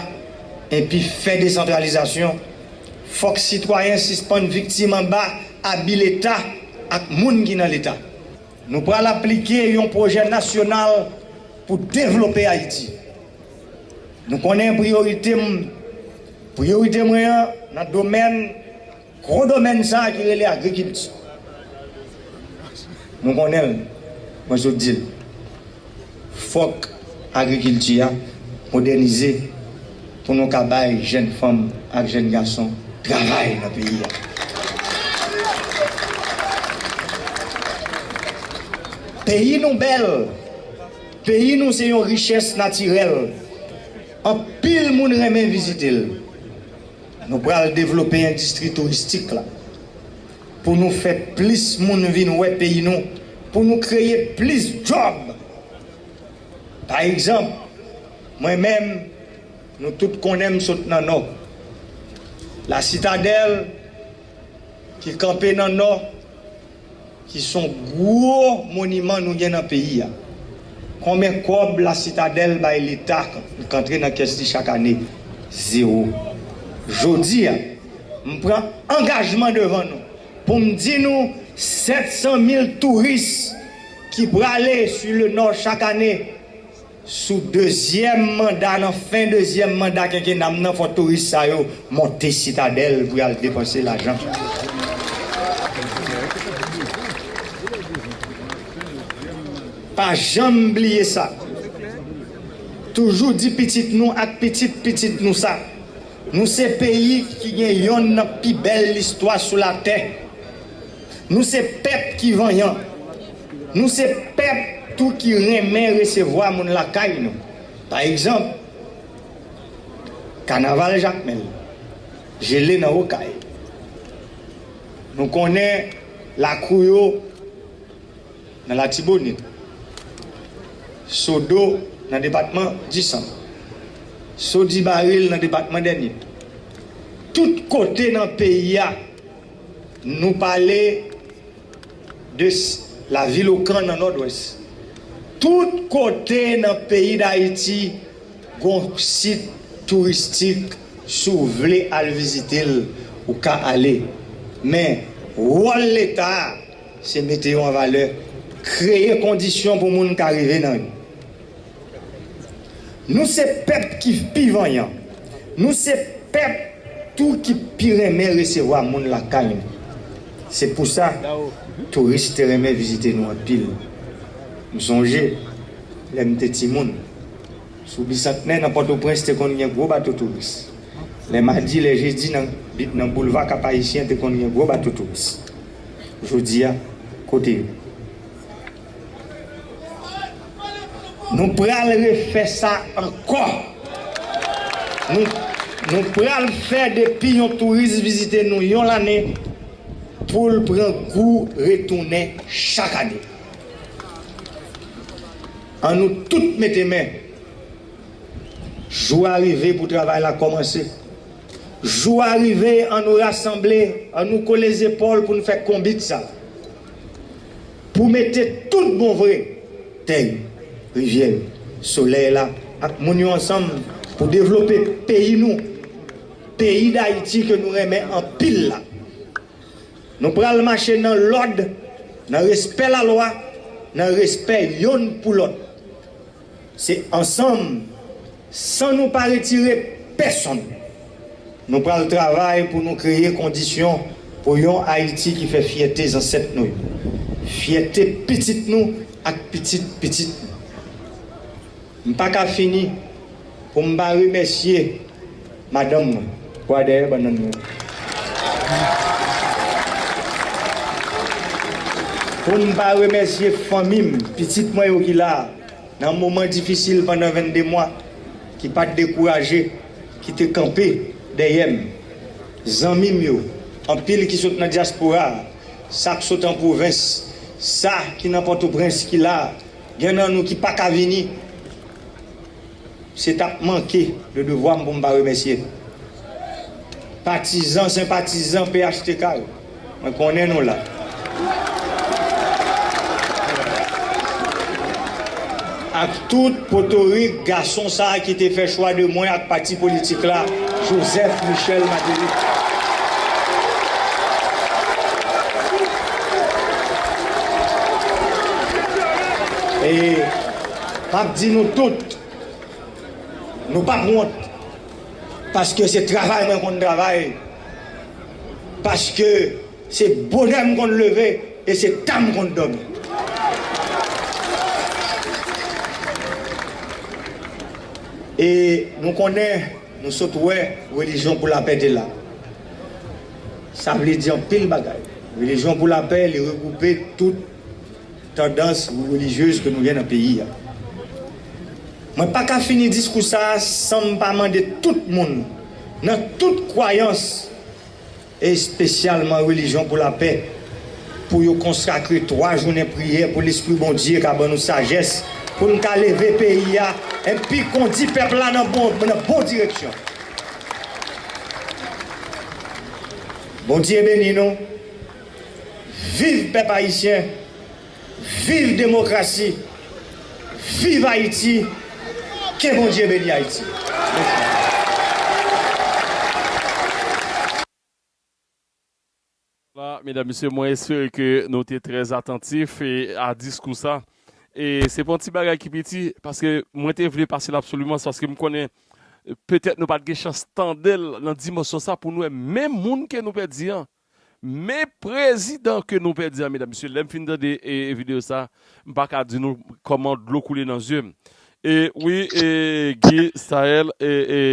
epi fè desantralizasyon. Fòk sitwayen sispann viktim anba abi Leta ak moun ki nan Leta. Nou pral aplike yon pwojè nasyonal pou devlope Ayiti. Nou konnen priyorite m, priyorite mwen an nan domèn, gwo domèn sa a ki rele agrikilti. Nou konnen l, mwen sot di l. Fòk agrikilti a modènize pou nou ka bay jèn fanm ak jèn gason travay nan peyi a. Peyi nou bèl. Peyi nou se yon richès natirèl. Anpil moun renmen vizite l. Nou pral devlope endistri touristik la pou nou fè plis moun vin wè peyi nou, pou nou kreye plis djòb. Pa egzanp, mwen menm, nou tout konnen m sot nan Nò. La Sitadèl ki kanpe nan Nò, ki se yon gwo moniman nou gen nan peyi a. Konbyen kòb La Sitadèl bay Leta k antre nan kès li chak ane? Zewo. Jodi a, m pran angajman devan nou pou m di nou sèt san mil touris ki prale sou le Nò chak ane. Sou dezyèm manda, nan fen dezyèm manda kenkena m nan, fò touris sa yo monte Sitadèl pou y al depanse lajan. Pa janm bliye sa. Toujou di pitit nou ak pitit pitit nou sa. Nou se peyi ki gen yonn nan pi bèl listwa sou latè. Nou se pèp ki vanyan. Nou se pèp tou ki renmen resevwa moun lakay nou. Pa egzanp, kanaval Jakmèl, jele nan Okay. Nou konnen lakou yo nan Latibonit, Sodo nan depatman Disan, Sodibaril nan depatman Dènye. Tout kote nan peyi a, nou pale de s-, lavil Okan nan Nòdwès. Tout kote nan peyi Dayiti, gon sit touristik, si w vle al vizite l, ou ka ale. Men, wòl Leta a, se mete yo an valè, kreye kondisyon pou moun ka rive nan yo. Nou se pèp ki pi vanyan. Nou se pèp tou ki pi renmen resevwa moun lakay nou. Se pou sa, touris te renmen vizite nou anpil. M sonje, lè m te timoun, sou Bisantnè nan Pòtoprens te konn gen gwo bato touris. Lè madi, lè jedi nan, nan boulva Kap Ayisyen te konn gen gwo bato touris. Jodi a, kote yo? Nou pral refè sa ankò. Nou, nou pral fè depi yon touris vizite nou yon lane pou l pran gou retounen chak ane. Ann nou tout mete men. Jou a rive pou travay la kòmanse. Jou a rive, ann nou rasanble, ann nou kole zepòl pou n fè konbit sa. Pou mete tout bon vre, tè yo, rivyè yo, solèy la ak moun yo ansanm pou devlope peyi nou, peyi Dayiti ke nou renmen anpil la. Nou pral mache nan lòd, nan respè lalwa, nan respè yonn pou lòt. Se ansanm, san nou pa retire pèsonn, nou pral travay pou nou kreye kondisyon pou yon Ayiti ki fè fyète zansèt nou yo, fyète pitit nou ak pitit pitit nou. M pa ka fini pou m pa remèsye madanm mwen, bò dèyè bannann mwen. Pou m pa remèsye fanmi m, pitit mwen yo ki la a, nan moman difisil pandan vennde mwa, ki pa t dekouraje, ki te kanpe dèyè m. Zanmi m yo, anpil ki sot nan dyaspora a, sa k sot an pwovens, sa ki nan Pòtoprens ki la a, gen nan nou ki pa ka vini. Se t ap manke de devwa m pou m pa remèsye patizan, senpatizan P H T K yo. Mwen konnen nou la. Ak tout potorik gason sa a ki te fè chwa de mwen ak pati politik la, Joseph Michel Martelly. E m ap di nou tout, nou p ap wont, paske se travay mwen konn travay, paske se bonè m konn leve, e se ta m konn dòmi. E nou konnen, nou sot wè relijyon pou lapè te la. Sa vle di anpil bagay. Relijyon pou lapè, li regwoupe tout tandans relijyez ke nou gen nan peyi a. Mwen pa ka fini diskou sa a san m pa mande tout moun, nan tout kwayans, e espesyalman Relijyon pou Lapè, pou yo konsakre twa jounen priyè, pou Lespri Bondye ka ban nou sajès, pou n ka leve peyi a, epi kondi pèp la nan bon, nan bon direksyon. Bondye beni nou. Viv pèp ayisyen. Viv demokrasi. Viv Ayiti. Ke Bondye beni Ayiti. Mèsi. La, medam, mesye, mwen espere ke nou te trè atantif e a diskou sa. E se pa yon ti bagay ki piti, paske mwen te vle pase l absoliman, paske m konnen, petèt nou pa t gen chans tande l nan dimansyon sa pou nou wè menm moun ke nou pèdi an. Men prezidan ke nou pèdi an, medam, mesye, lè m fin tande, e, e videyo sa, m pa ka di nou kòman dlo koule nan zye m. E wi, e Guy, Staël, e, e,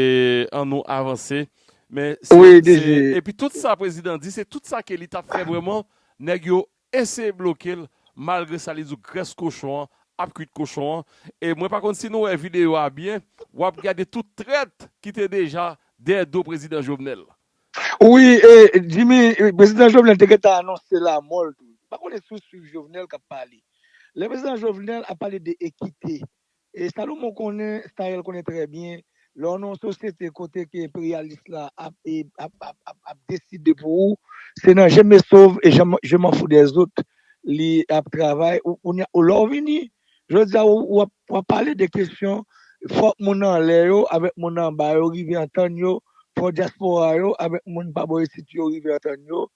an nou avanse. Men se, wi, se, D G. Epi tout sa prezidan di, se tout sa ke li t ap fè vrèman, nèg yo eseye bloke l, malgre sa li di w grès kochon an ap kwit kochon an. E mwen pa konn si nou wè videyo a byen, w ap gade tout trèt ki te deja dèyè do prezidan Jovenel. Wi, e, Jimmy, e, prezidan Jovenel te gentan anonse lanmò l tou. M pa konnen si w swiv Jovenel k ap pale. Lè prezidan Jovenel ap pale de ekite, e Salomon konnen, Staël konnen trè byen, lè w nan yon sosyete kote ke enperyalis la ap, e, ap, ap, ap, ap deside pou ou, se nan je me sauve et je m-, je m'en fous des autres li ap travay. Ou, ou, lè w vini, jodi a, ou, w ap, w ap pale de kesyon, fòk moun anlè yo avèk moun anba yo rive antann yo, fòk dyaspora yo avèk moun pa bò isit yo rive antann yo,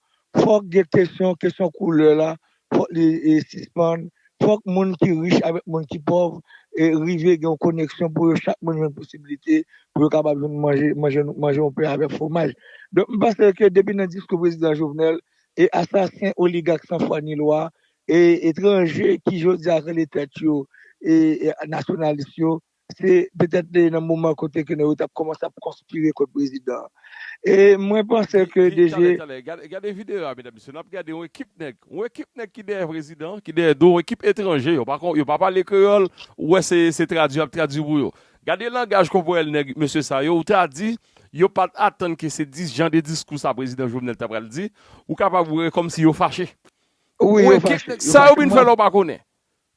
fòk gen kesyon, kesyon koulè la, fòk li, e, sispann, fòk moun ki rich avèk moun ki pòv, e, rive gen yon koneksyon pou yo chak moun jwenn posibilite pou yo kapab jwenn manje, manje, manje yon pen avèk fwomaj. Donk, m panse ke depi nan diskou prezidan Jovenel, e asasen oligak san fwa ni lwa, e etranje ki jodi a rele tèt yo, e, e nasyonalis yo, se petèt nan moman kote ke nèg yo t ap kòmanse ap konspire kont prezidan an. E mwen panse ke Ki, deje talè, talè, gade, gade videyo a, medam, mesye, n ap gade yon ekip nèg, yon ekip nèg ki dèyè prezidan, ki dèyè do, yon ekip etranje, yo pa kon, yo pa pale kreyòl, ou wè se, se tradui, y ap tradui pou yo. Gade langaj kòpòrèl nèg, mesye sa yo, ou ta di, yo pa t atann ke se dis jan de diskou sa prezidan Jovenel ta pral di, ou kapab wè kòmsi yo fache. Wi, yo fache. Sa yo vin fè la w pa konnen.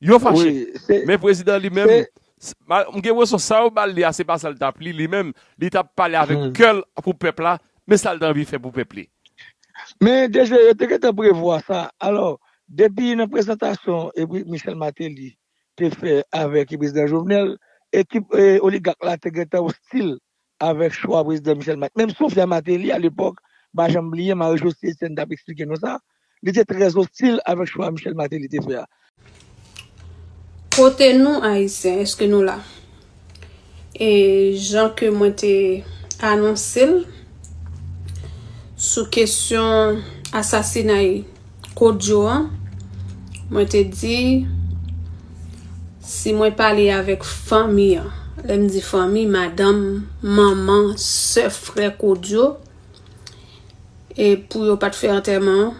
Yo fache. Wi, se, men prezidan li menm, se, s-, ma-, m gen enpresyon sa yo ba l li a, se pa sa l t ap li, li menm, li t ap pale avèk kè l pou pèp la, men sa l t anvi fè pou pèp li. Men deja, yo te gentan prevwa sa. Alò, depi nan prezantasyon epi Michel Martelly te fè avèk prezidan Jovenel, ekip, e, oligak la te gentan ostil avèk chwa prezidan Michel Mat-, menm Sophia Martelly, alepòk, m pa janm bliye, Marie Josée Etienne t ap eksplike nou sa, li te trè ostil avèk chwa Michel Martelly te fè a. Kote nou, Ayisyen, èske nou la? E jan ke mwen te anonse l, sou kesyon asasinay Kodyo an, mwen te di, si mwen pale avèk fanmi an, lè m di fanmi, madanm, manman, sè, frè Kodyo, e pou yo pa t fè antèman an,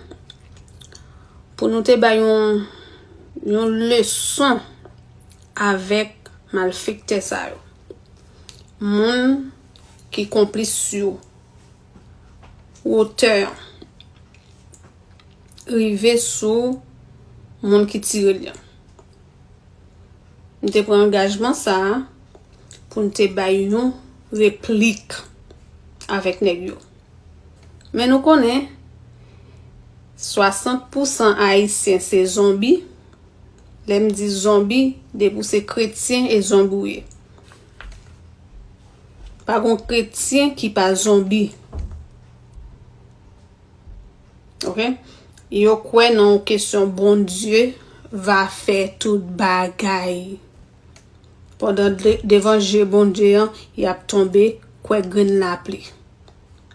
pou nou te bay yon, yon leson avèk malfektè sa yo. Moun ki konplis yo, wotè an rive sou moun ki tire l lan. M te pran angajman sa a pou n te bay yon replik avèk nèg yo. Men nou konnen, swasant pousan Ayisyen se zonbi. Lè m di zonbi, depi w se kretyen, e zonbi w ye. Pa gon kretyen ki pa zonbi. Oke? Yo kwè nan yon kesyon Bondye va fè tout bagay. Pandan de-, devan je Bondye an, y ap tonbe kwè grenn lapli.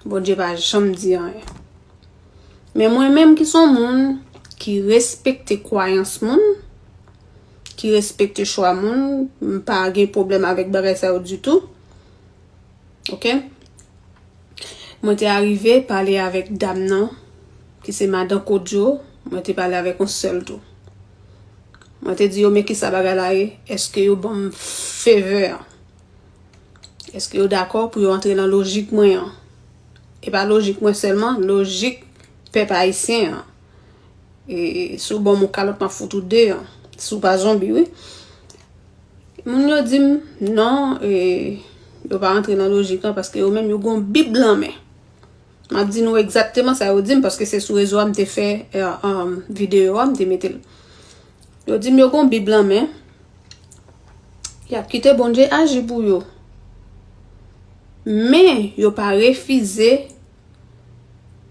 Bondye pa janm di anyen. Men mwen menm ki se yon moun ki respekte kwayans moun, ki respekte chwa moun, m pa gen pwoblèm avèk bagay sa yo ditou. Oke? Mwen te arive pale avèk dam nan, ki se madan Kodjo, mwen te pale avèk yon sèl tou. Mwen te di yo, men kisa bagay la ye? Èske yo ban m favè an? Èske yo dakò pou yo antre nan lojik mwen an? E pa lojik mwen sèlman, lojik pèp ayisyen an. E si w ban m yon kalòt, m ap fout ou deyò. Si w pa zonbi, wi. Moun yo di m, non, e, yo pa antre nan lojik lan paske yo menm yo gon Bib lan men. M ap di nou egzakteman sa yo di m, paske se sou rezo a m te fè, eh, um, videyo a, m te mete l. Yo di m yo gon Bib lan men, y ap kite Bondye aji pou yo. Men, yo pa refize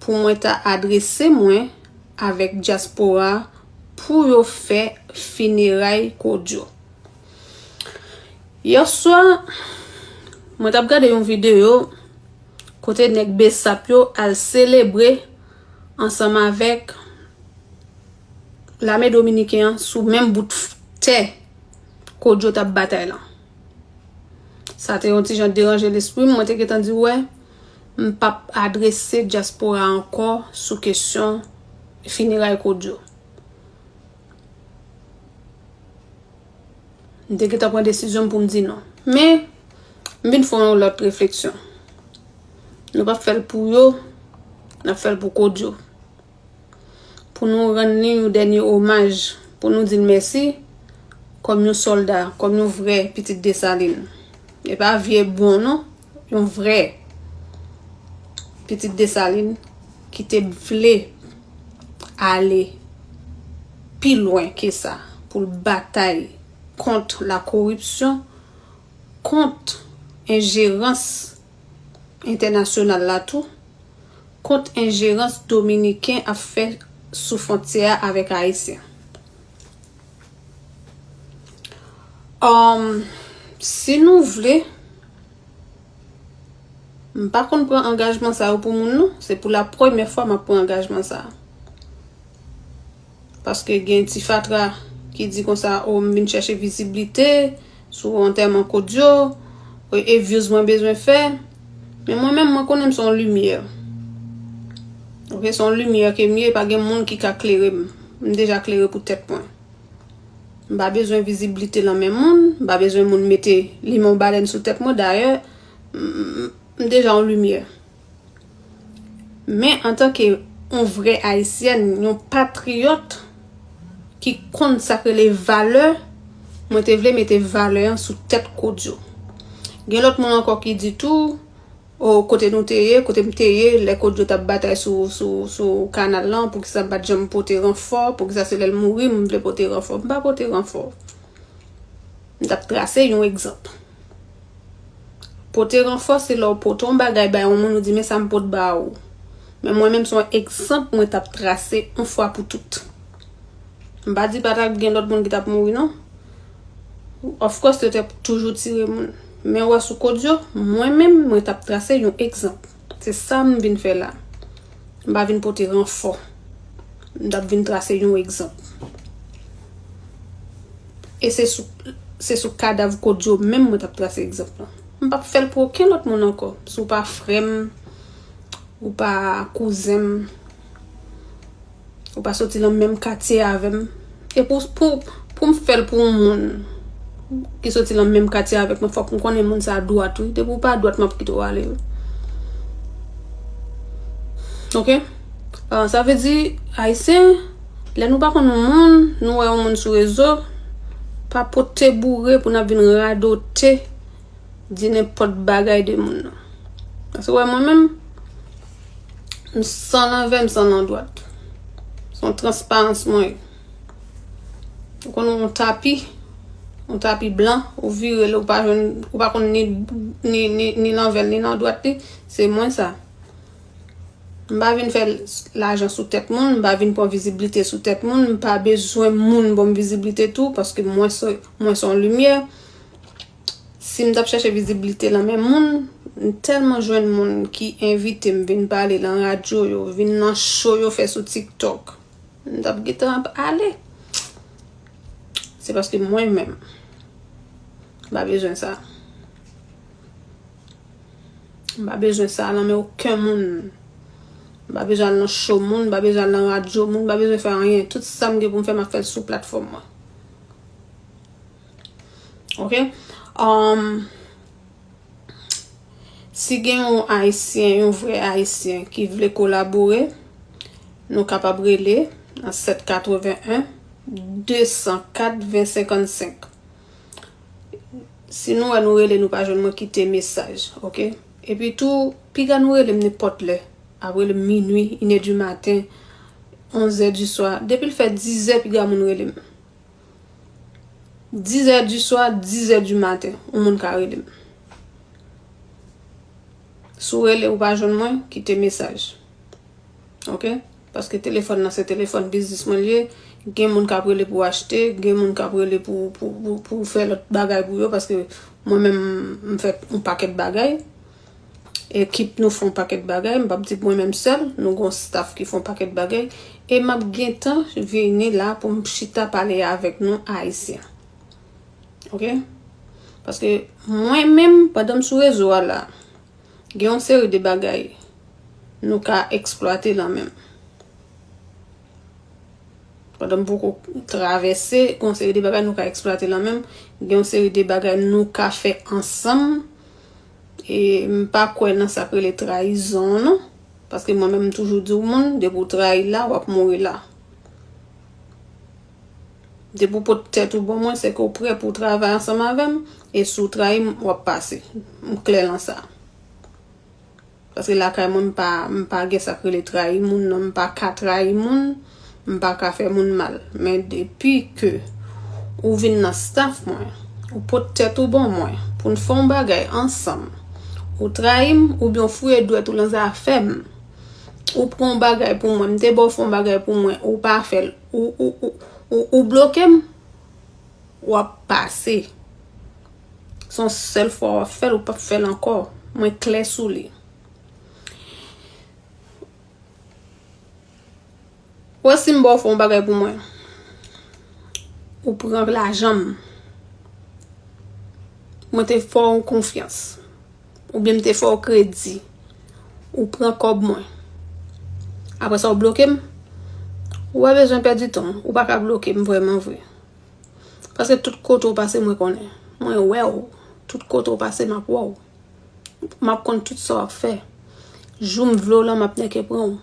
pou mwen ta adrese mwen avèk dyaspora pou yo fè fineray Kodjo. Yèswa, mwen t ap gade yon videyo kote nèg Besap yo al selebre ansanm avèk lame dominiken an sou menm bout tè Kodjo t ap batay lan. Sa te yon ti jan deranje lespri m, mwen te gentan di, wè, m p ap adrese dyaspora ankò sou kesyon fineray Kodjo. M te gentan pran desizyon m pou m di non. Men, m vin fè yon lòt refleksyon. Nou p ap fè l pou yo, n ap fè l pou Kodjo. Pou nou rann li yon dènye omaj, pou nou di l mèsi, kòm yon sòlda, kòm yon vrè pitit Desalin. E pa vye bon non, yon vrè pitit Desalin ki te vle ale pi lwen ke sa pou l batay kont lakoripsyon, kont enjerans entènasyonal la tou, kont enjerans dominiken ap fè sou fwontyè a avèk ayisyen. Um, si nou vle, m pa konn pran angajman sa yo pou moun non, se pou la premyè fwa m ap pran angajman sa. Paske gen ti fatra ki di konsa, o, m vin chèche viziblite sou antèman Kodjo, e, e views mwen bezwen fè. Men mwen menm, mwen konnen m se yon limyè. Ok, se yon limyè ke m ye, pa gen moun ki ka klere m. M deja klere pou tèt mwen. M pa bezwen viziblite lan men moun, m pa bezwen moun mete limen balèn sou tèt mwen. Dayè, m, m, m deja yon limyè. Men antanke yon vrè ayisyèn, yon patriyòt ki konn sa k rele valè, mwen te vle mete valè an sou tèt Kodjo. Gen lòt moun ankò ki di tou, o, kote nou te ye, kote m te ye, lè Kodjo t ap batay sou, sou, sou kanal lan, poukisa m pa t janm pote ranfò, poukisa se lè l mouri m vle pote ranfò. M pa pote ranfò. M t ap trase yon egzanp. Pote ranfò se lè w pote yon bagay bay yon moun, ou di, men sa m pot ba ou. Men mwen menm se yon egzanp mwen t ap trase yon fwa pou tout. M pa di pa t ap gen lòt moun ki t ap mouri non. Of course, yo t ap toujou tire moun. Men w wè sou Kodjo, mwen menm, mwen t ap trase yon egzanp. Se sa m vin fè la. M pa vin pote ranfò. M t ap vin trase yon egzanp. E se sou, se sou kadav Kodjo menm mwen t ap trase egzanp lan. M p ap fè l pou okenn lòt moun ankò. Si w pa frè m, ou pa kouzen m, ou pa soti nan menm katye avè m. E pou, pou, pou m fè l pou yon moun ki soti nan menm katye avèk mwen, fòk m konnen moun sa a dwat, wi. Depi w pa dwat, m ap kite w ale, wi. Ok? Ah, sa vle di, Ayisyen, lè nou pa konn yon moun, nou wè yon moun sou rezo, pa pote boure pou n ap vin radote, di nenpòt bagay de moun nan. Paske w wè mwen menm, m san lanvè, m san landwat. Se yon transparans mwen ye. Ou konn yon tapi, yon tapi blan, ou vire l, ou pa jwenn, ou pa konn ni, ni, ni, ni lanvè l, ni landwat li, se mwen sa. M pa vin fè lajan sou tèt moun, m pa vin pran viziblite sou tèt moun, m pa bezwen moun ban m viziblite tou, paske mwen se, mwen se yon limyè. Si m t ap chèche viziblite lan men moun, m tèlman jwenn moun ki envite m vin pale lan radyo yo, vin nan show yo fè sou TikTok. M t ap gentan ap ale. Se paske mwen menm, m pa bezwen sa. M pa bezwen sa lan men okenn moun. M M pa bezwen al nan show moun, m pa bezwen al nan radyo moun, m pa bezwen fè anyen. Tout sa m gen pou m fè, m ap fè l sou platfòm mwen. Ok? Um, si gen yon Ayisyen, yon vrè Ayisyen ki vle kolabore, nou kapab rele nan sèt katreven en, de san kat, ven senkannsenk. Si nou wè nou rele, nou pa jwenn mwen, kite mesaj, ok? Epi tou, piga nou rele m nenpòt lè. Ap rele m minui, inè di maten, onzè di swa. Depi l fè dizè, piga moun rele m. Dizè di swa, dizè di maten, yon moun ka rele m. Si w rele, ou pa jwenn mwen, kite mesaj. Ok? Paske telefòn nan se telefòn biznis mwen l ye. Gen moun k ap rele pou achte, gen moun k ap rele pou, pou, pou, pou fè lòt bagay pou yo, paske mwen menm, m fè yon pakèt bagay. Ekip nou fè yon pakèt bagay, m p ap di mwen menm sèl, nou gen yon staff ki fè yon pakèt bagay. E m ap gentan vini la pou m chita pale avèk nou Ayisyen. Ok? Paske mwen menm, pandan m sou rezo a la, gen yon seri de bagay nou ka eksplwate lan menm. Pandan m poko travèse, gen yon seri de bagay nou ka eksplwate lan menm. Gen yon seri de bagay nou ka fè ansanm. E m pa kwè nan sa k rele trayizon, non. Paske mwen menm, m toujou di w moun, depi w trayi la, w ap mouri la. Depi w pot tèt ou ban mwen, se ke w prè pou w travay ansanm avè m, e si w trayi m, w ap pase. M klè lan sa. Paske lakay mwen, m pa, m pa gen sa k rele trayi moun, non, m pa ka trayi moun, m pa ka fè moun mal. Men depi ke ou vin nan staff mwen, ou pot tèt ou ban mwen, pou n fè yon bagay ansanm, ou trayi m, oubyen w fouye dwèt ou lan zafè m, ou pran yon bagay pou mwen, m te ba w fè yon bagay pou mwen, ou pa fè l, ou, ou, ou, ou, ou bloke m, w ap pase. Se yon sèl fwa w ap fè l, ou p ap fè l ankò. Mwen klè sou li. Ou wè si m ba w fè yon bagay pou mwen, ou pran lajan m. Mwen te fè w konfyans. Oubyen m te fè w kredi. Ou pran kòb mwen. Apre sa, w bloke m. Ou pa bezwen pèdi tan. Ou pa ka bloke m vrèman vre. Paske tout kote w pase, mwen konnen. Mwen wè w. Tout kote w pase, m ap wè w. M ap konn tout sa w ap fè. Jou m vle w lan, m ap nèke pran w.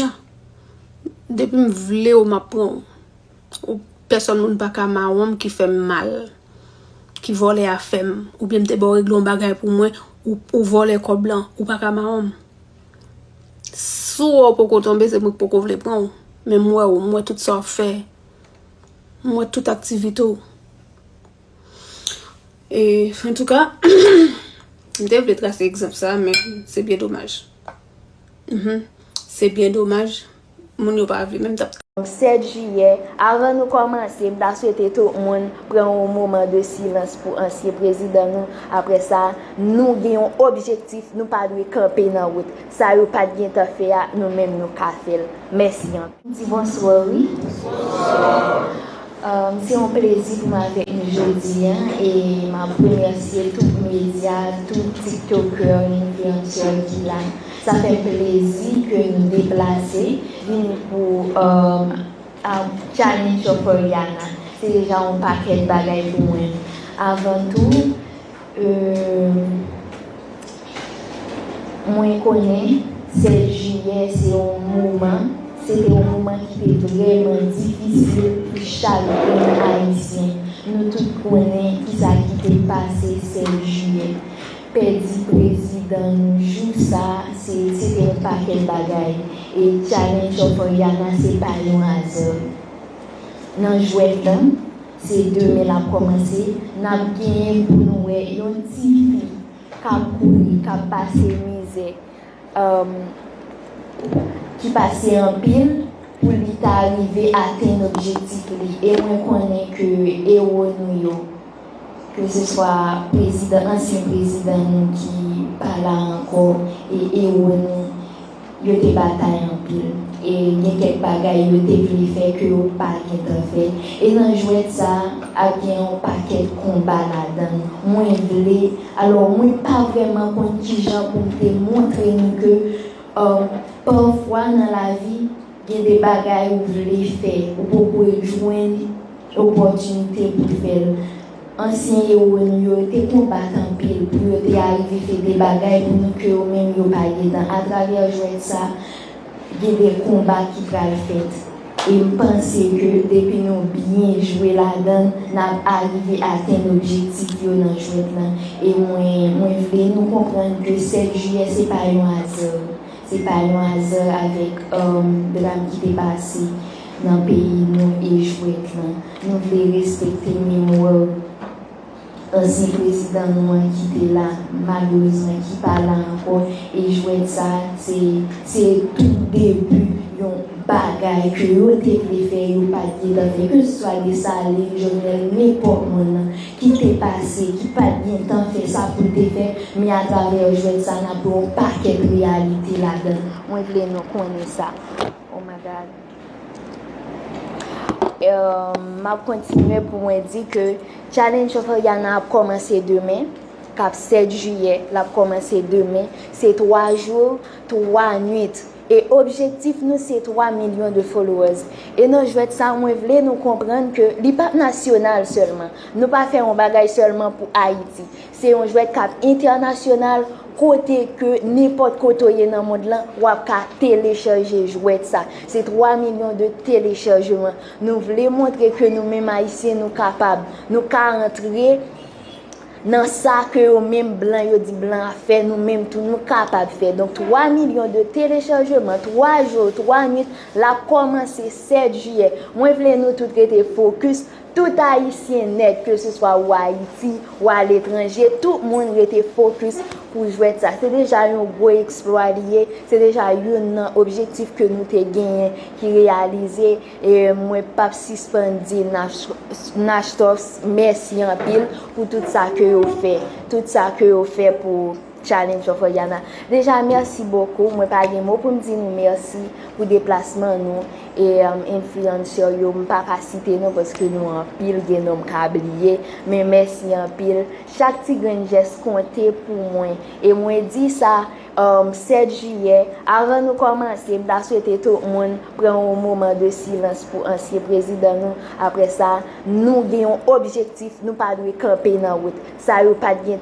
Ya. Depi m vle w, m ap pran w. Ou, pèsòn moun pa ka mawon m ki fè m mal, ki vòlè afè m, oubyen m te ba w regle yon bagay pou mwen, ou, ou vòlè kòb lan, ou pa ka mawon m. Si w wè w poko tonbe, se mwen k poko vle pran w. Men m wè w, m wè tout sa w ap fè. M wè tout aktivite w. E, antouka, m te vle trase egzanp sa, men se byen domaj. Mhm. Se byen domaj, moun yo pa vle menm t ap. Sèt jiyè, avan nou kòmanse, m ta swete tout moun pran yon moman de silans pou ansyen prezidan nou. Apre sa, nou gen yon objektif, nou pa dwe kanpe nan wout. Sa yo pa t gentan fè a, nou menm nou ka fè l. Mèsi anpil. Di bonswa, wi. Um, se yon plezi pou m avèk nou jodi a, e m ap remèsye tout medya, tout tiktokè, enfliyansè ki la. Sa fè m plezi ke nou deplase, vini pou, um, um, Challenge of Oriana. Se deja yon pakèt bagay pou mwen. Avan tou, Euh, mwen konnen sèz jiyè se yon moman, se te yon moman ki te vrèman difisil pou chak grenn Ayisyen. Nou tout konnen kisa ki te pase sèz jiyè. Pèdi prezidan nou jou sa, se, se te yon pakèt bagay. E Challenge of Oriana, se pa yon aza. Nan jwèt lan, se demen l ap kòmanse, n ap genyen pou nou wè yon ti fi k ap kouri, k ap pase mizè, um, ki pase anpil pou li ta rive atenn objektif li. E mwen konnen ke ewo nou yo, keseswa prezidan, ansyen prezidan nou ki pa la ankò, e ewo nou, yo te batay anpil. E gen kèk bagay yo te vle fè ke yo pa gentan fè. E nan jwèt sa a, ap gen yon pakèt konba ladan l. Mwen vle, alò, mwen pa vrèman konn kijan pou m te montre nou ke, um, pafwa nan lavi, gen de bagay ou vle fè, ou poko jwenn opòtinite pou fè l. Ansyen ewo nou yo te konbat anpil pou yo te arive fè de bagay pou nou ke yo menm yo pa gentan. Atravè jwèt sa, gen de konba ki pral fèt. E m panse ke depi nou byen jwe ladan, n ap arive atenn objektif yo nan jwèt lan. E mwen, mwen vle nou konprann ke sèt jiyè se pa yon aza. Se pa yon aza avèk, um, dram ki te pase nan peyi nou e jwèt lan. Nou vle respekte memwa ansyen prezidan nou an ki te la, malerezman ki pa la ankò, e jwèt sa, se, se tou debi yon bagay ke yo te vle fè, yo pa t gentan fè, keseswa Desalin, Jovenel, nenpòt moun nan ki te pase, ki pa t gentan fè sa pou l te fè, men atravè jwèt sa, n ap wè yon pakèt reyalite ladan l. Mwen vle nou konnen sa. Oh my God. Euh, m ap kontinye pou mwen di ke Challenge of Ariana ap kòmanse demen, k ap sèt jiyè, l ap kòmanse demen. Se twa jou, twa nwit. E objektif nou se twa milyon de followers. E nan jwèt sa, mwen vle nou konprann ke li pa nasyonal sèlman. Nou pa fè yon bagay sèlman pou Ayiti. Se yon jwèt k ap entènasyonal, kote ke nenpòt kote w ye nan mond lan, w ap ka telechaje jwèt sa. Se twa milyon de telechajman. Nou vle montre ke nou menm Ayisyen, nou kapab. Nou ka antre nan sa ke yo menm blan yo di blan ap fè, nou menm tou nou kapab fè. Donk, twa milyon de telechajman, twa jou, twa nwit, l ap kòmanse sèt jiyè. Mwen vle nou tout rete fokis, tout Ayisyen nèt, keseswa ou Ayiti, ou aletranje, tout moun rete fokis pou jwèt sa. Se deja yon gwo eksplwa li ye, se deja youn nan objektif ke nou te genyen ki reyalize. E mwen p ap sispann di Nash, Nash Tops mèsi anpil pou tout sa ke yo fè, tout sa ke yo fè pou Challenge of Ariana. Deja, mèsi bokou. Mwen pa gen mo pou m di nou mèsi pou deplasman nou. E, um, influencer yo, m pa ka site nou paske nou anpil, gen non m ka bliye. Men mèsi anpil. Chak ti grenn jès konte pou mwen. E mwen di sa, um, sèt jiyè, avan nou kòmanse, m ta swete tout moun pran yon moman de silans pou ansyen prezidan nou. Apre sa, nou gen yon objektif, nou pa dwe kanpe nan wout. Sa yo pa t gen